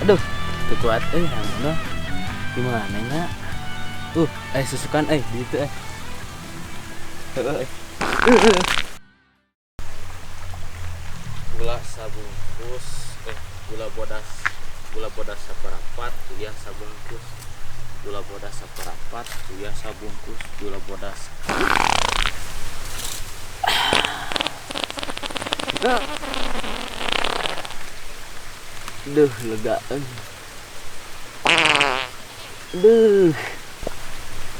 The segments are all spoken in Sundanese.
Aduh, teu kuat euy anu. Gimana nya? Susukan di ditu. Heeh. Gula sabungkus, gula bodas saparapat, uyah sabungkus. Gula bodas saparapat, uyah sabungkus, gula bodas. Duh, lega. Duh.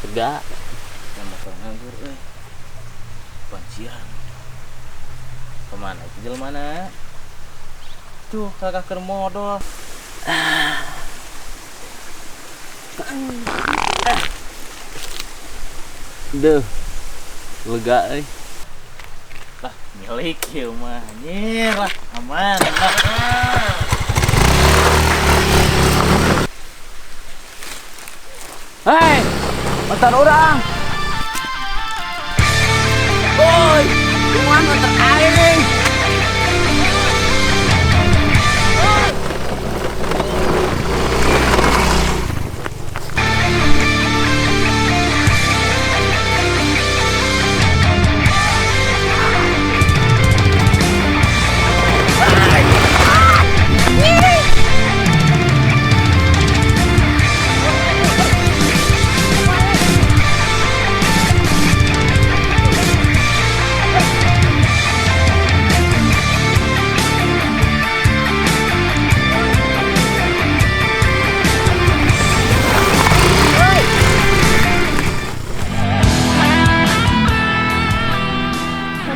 Lega. Yang motor nganggur euy. Pancian. Kemana itu jelema? Tuh, kakak keur modal. Duh. Lega euy. Lah, milik ieu mah anjir lah, aman lah. Hei, motor orang. Woi, cuman motor aing.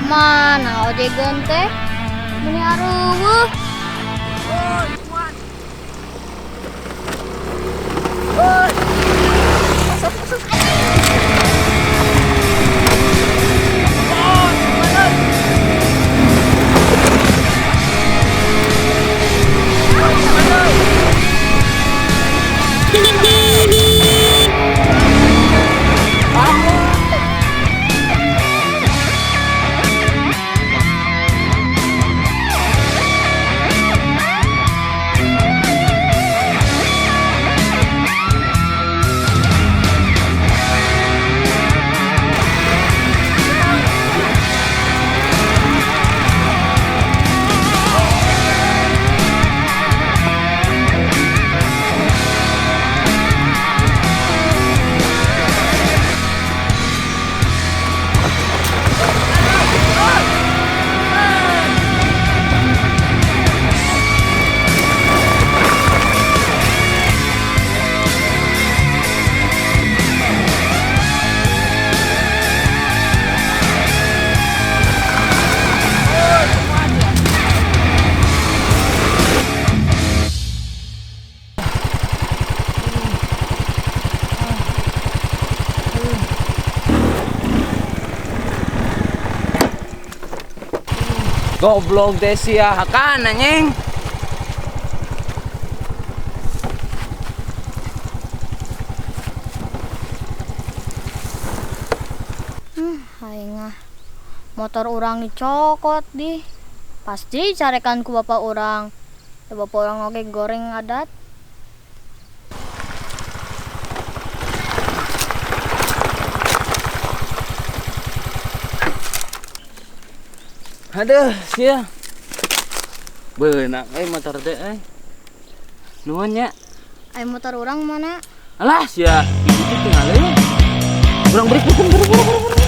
Mana ojegan teh? Meni areueuh. Woi, cuman. Woi. Masuk. Goblok deh sia hakan anjing. Aing ah. Motor urang dicokot di. Pasti carekan ku bapak urang. Ya, bapak urang oge goreng adat. Aduh, sia. Beunang euy motor teh euy. Nuhun nya. Ai motor urang mana? Alah sia, itu tinggal euy. Urang beri buru.